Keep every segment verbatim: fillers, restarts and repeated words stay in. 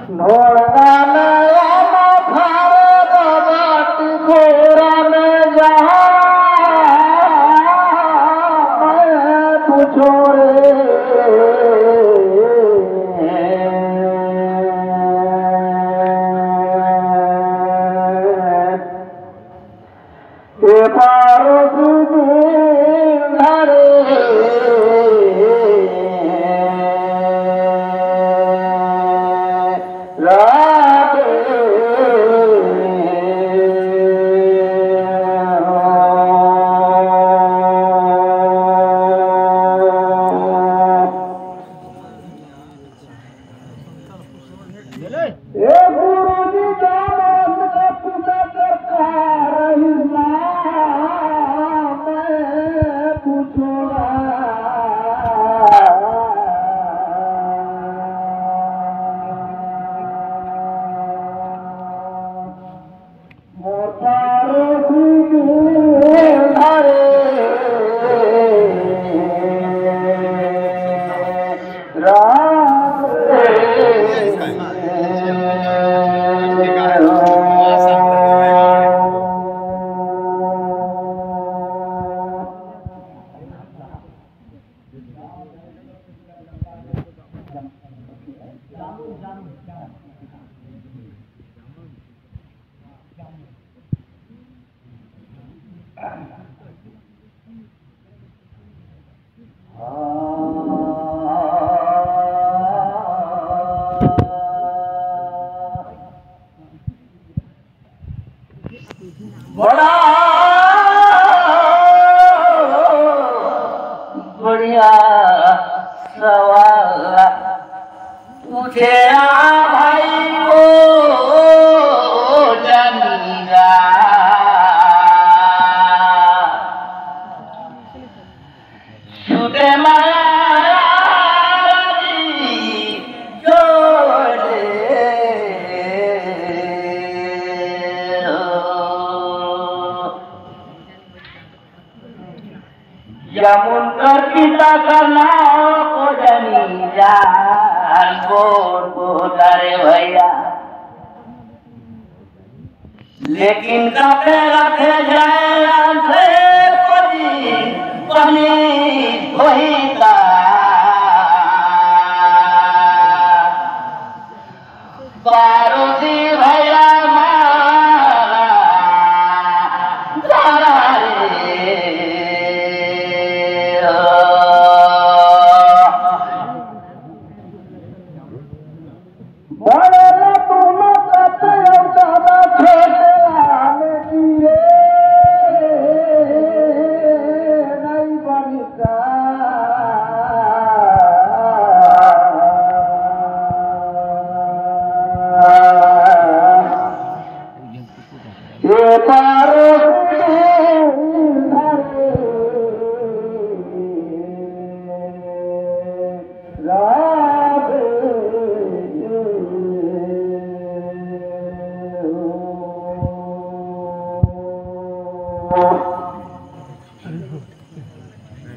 ढोलना में अमफार बाबा टिकोरा में जहाँ मैं पूछो रे। ए पारो सुदूर धरे राधे। ए गुरुजी, जानो का पूजा करता रही ना, मैं पूछूंगा। मोर पारो सुदूर धरे राम। बड़ा बढ़िया सवाल पूछे आ भाई को जमींदार। छूटे माया जोड़े हो। जब उनकर पिता का नाम को जनी जान बोल बोला रे भैया। लेकिन कते रखे जाए से कोई पानी वही का पार्वती भैया मारा तारा रे। बोले रे तुम कते दादा छोटे आने दिए नहीं बनता। ये पारो राधे।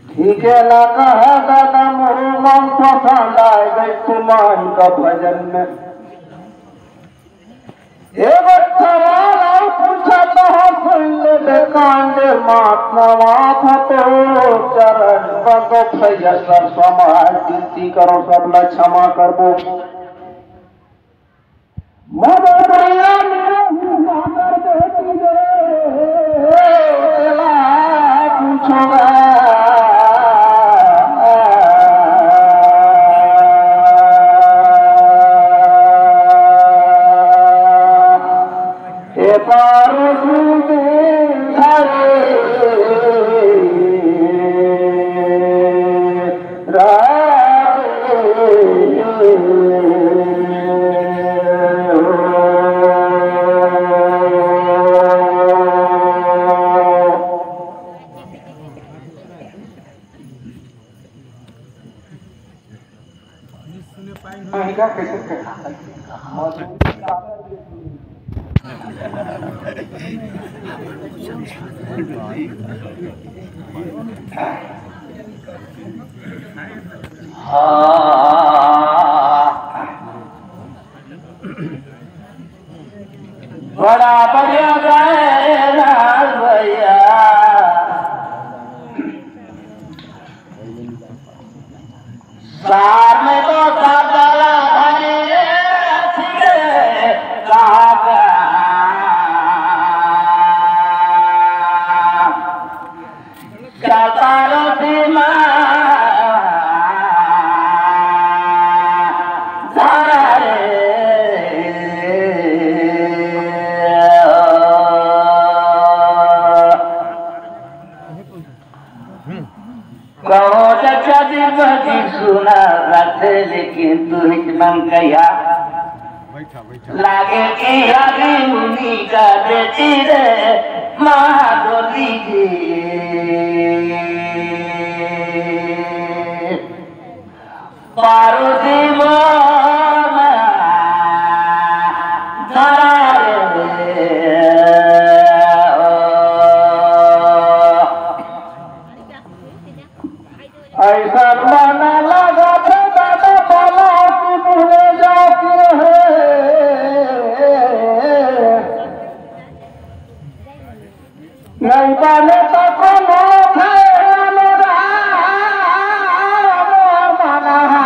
ठीक है ना कहा दादा, मोर मन पसंद आए गए तुम्हारी का भजन में। एगो सवाल अउ पूछत हँव, सुन ले बे कान दे, मात नवा फतो चरण बंदो भैया, सब समाज विनती करो, सब ला क्षमा करबो। मगर भैया मेरा हुआ कर देती रे, एला पूछो गा। ए पार धरे राम। बड़ा बढ़िया गाए राज भैया। सार में तो सात वाला धनी रे, ठीक है, कहा गया? चलता रो दिमाग धरा रे। कहो चाचा जी बजी सुना रथे, लेकिन तू हिच मन कहिया। बैठा, बैठा। लागे कि आदि मुनि का बेटी रे, महादोली जी। पारुदी मोना धरा रे। ऐसा मन लगत दादा पलाश मुँहे जाके है। नहीं बने तो कोनो फेर अनुराग मोर मनहा।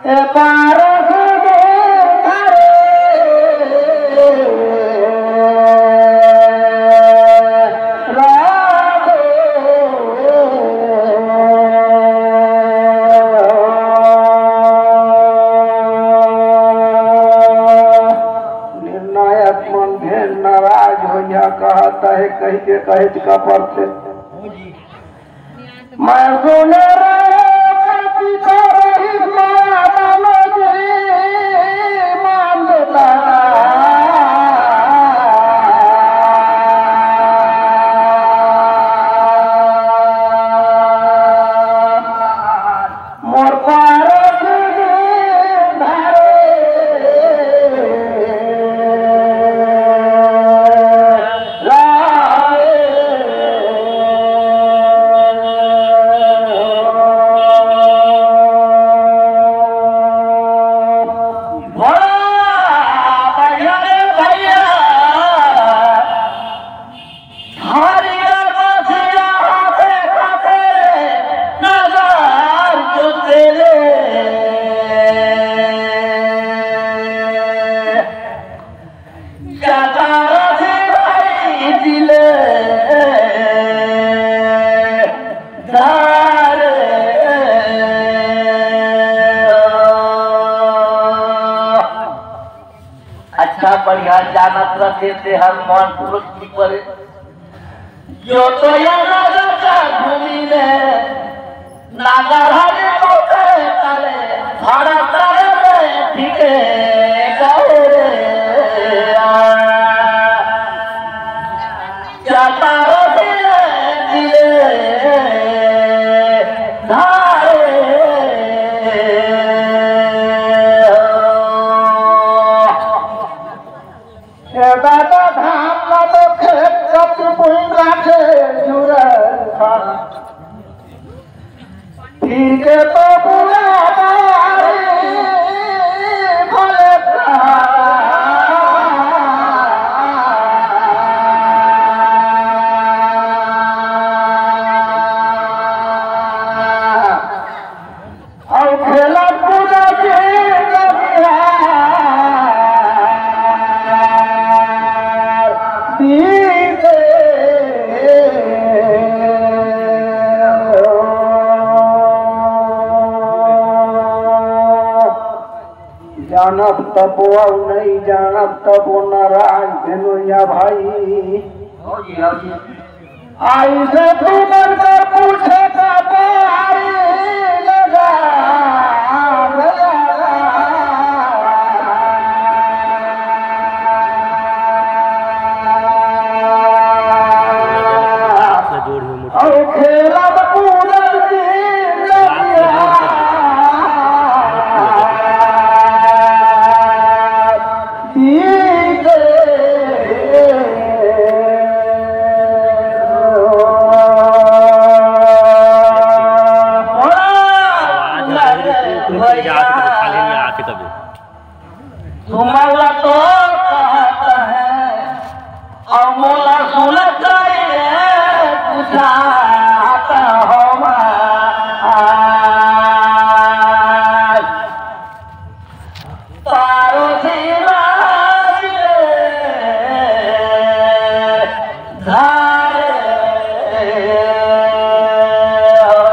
ए पारस गे धरे राधे। निर्णायक मन भेल नाराज होइया, कहत हे कहि के कहेच का परथे। मैं सुने रहे कल्पित रही माया मन जी मानता। मोर पारस गे धरे राधे। बड़ा बढ़िया रे भैया। हरि का बसिया हाथे हाथे नजर जो तेरे। जटारथ भाई दिले धारे। अच्छा बढ़िया जानत रथे तेहर मन पुरुष की परे। जो तो या राजा का भूमि में नागर हरि को करे तले, भरा तले में ठीके गए रे। चतारो दिले दिले धारे। ए दादा धान ला तो खेत कति बुन राखे जुरे। फिर के तो बुरा बारी भले कहा। अउ खेला कूदा के जानब तबो अउ नइ जानब तबो नाराज भेनोइया भाई। अइसे तुमन कर पूछे का बारी लगा। अउ खेलब कूदब की तुमन ला तो कहत हे, अउ मोला सुनत रहिए, बुझात हो माय। पारो सिराज रे, धारे हो।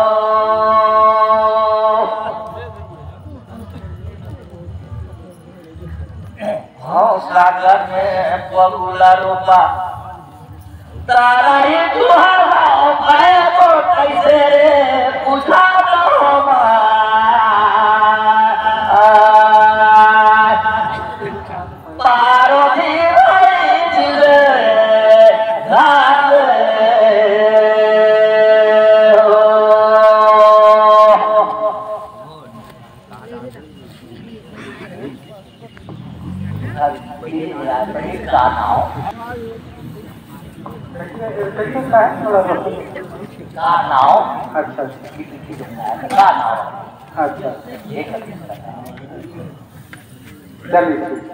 हव सागर में पगुला रोपा, तारा ही तुहर हव, मैं तो कैसे रे पूछा तो माय। पारो धीरज रे, धारे हो। का नाव? का नाव? अच्छा, अच्छा। का नाव? अच्छा। चलिए, ठीक।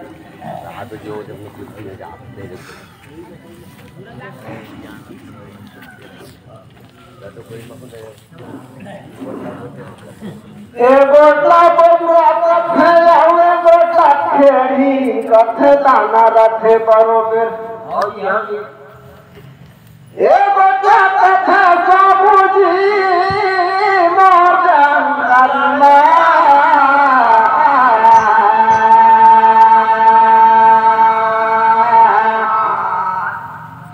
ए गोटला बबुआ कथे, अउ ए गोटला खेड़ी कथे, दाना रथे बरोबर। ए गोटला कथे, बाबूजी मोर जान करना।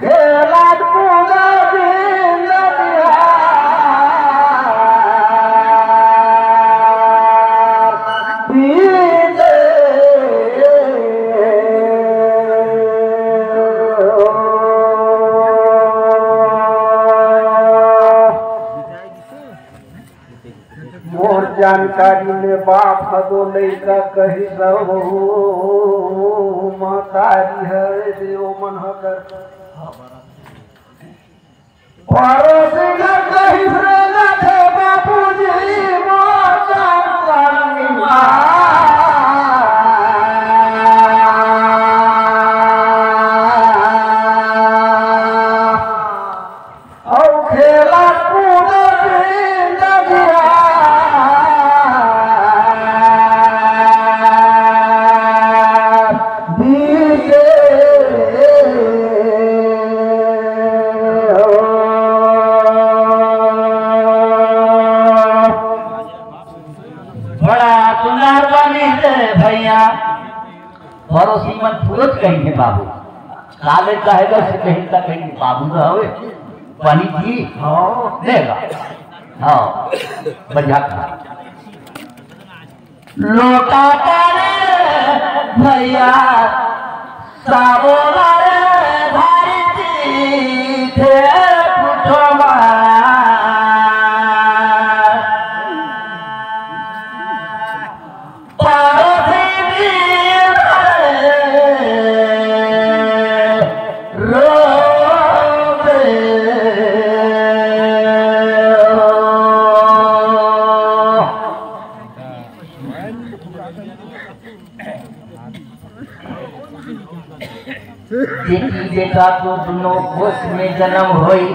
खेलत कूदत जिंदगी बीते। मोर जानकारी में बाप ह दो लइका कहिस अउ महतारी हवे दे ओमन ह कर। पड़ोसी ह कहिस रे जाथे बाबूजी मोर जानकारी में। अउ खेला कूद जिंदगिया बीते हो। बड़ा सुंदर बनिस रे भैया। पड़ोसी मन तुरंत कहिथे बाबू, काले कहेगा से कहीं तक कहीं बाबू न हवे, पानी पी, हाँ, देगा, हाँ, बढ़िया कहा। लोटा करे भैया, साबोला रे भारी जी, थे पूछो मत। बेटी बेटा तो दुनों कोख में जन्म होई,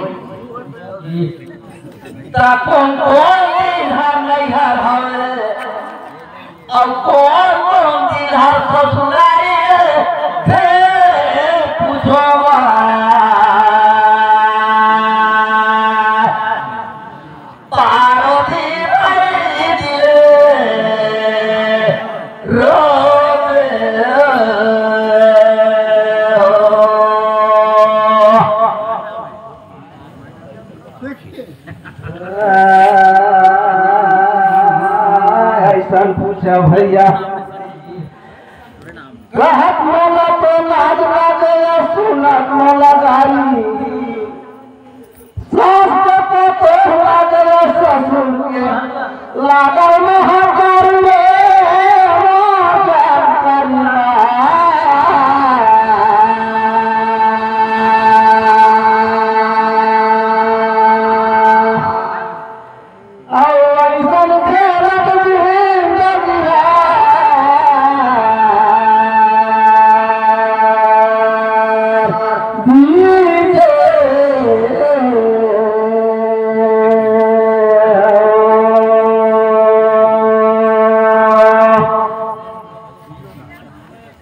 ता कोन कोन दिन हर नैहर हवे, अउ कोन कोन दिन हर ससुरारी रे, पूछो मत। पार्वती मरी दिले रोवे हो। अइसन पूछा भैया, कहत मोला तो लाज लागे, सुनत मोला गारी। सास के पतोह लागे ससुर के, लागल महतारी रे, मोर जानकारी ना। अउ अइसन खेलत जिंदगिया।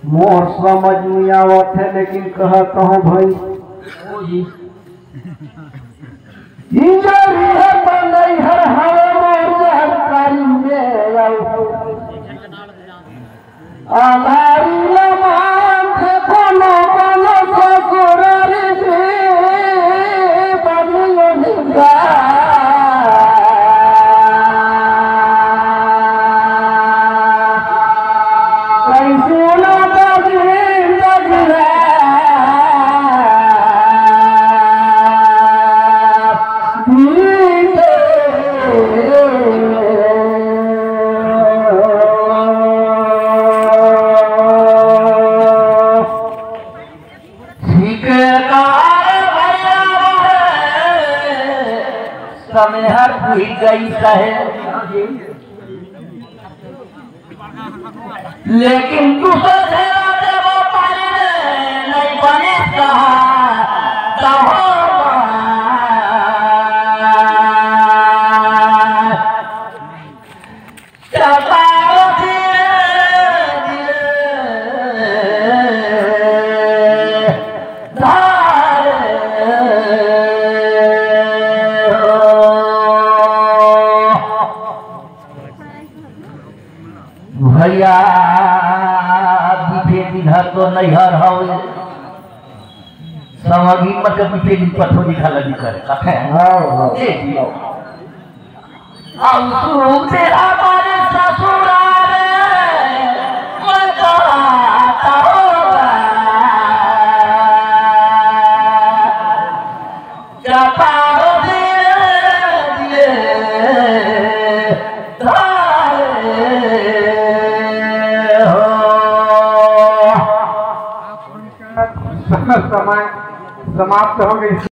मोर समझ नहीं आवत हे, लेकिन कहत हूँ भाई, इंजरी हे तो नैहर हवे मोर जानकारी में आऊ। आधारी ला मांग कोनो कोनो ससुरारी जी, बनियो निंदा। समय हर पूरी गई सहे, लेकिन दूसर से आगे वो पानी में नहीं बने कहा, कहो चपाओ धीरे धीरे धारे हो। भैया, बीते दिन हर तो नैहर हवे, समझी मत बीते दिन पथोरी खा लगी करे, कथे? हाँ, हाँ। ए, जी। अब सुख तेरा बारे ससुराल, मैं तो आता होगा। चपाओ धीरे धीरे धारे हो। समय समाप्त हो गई।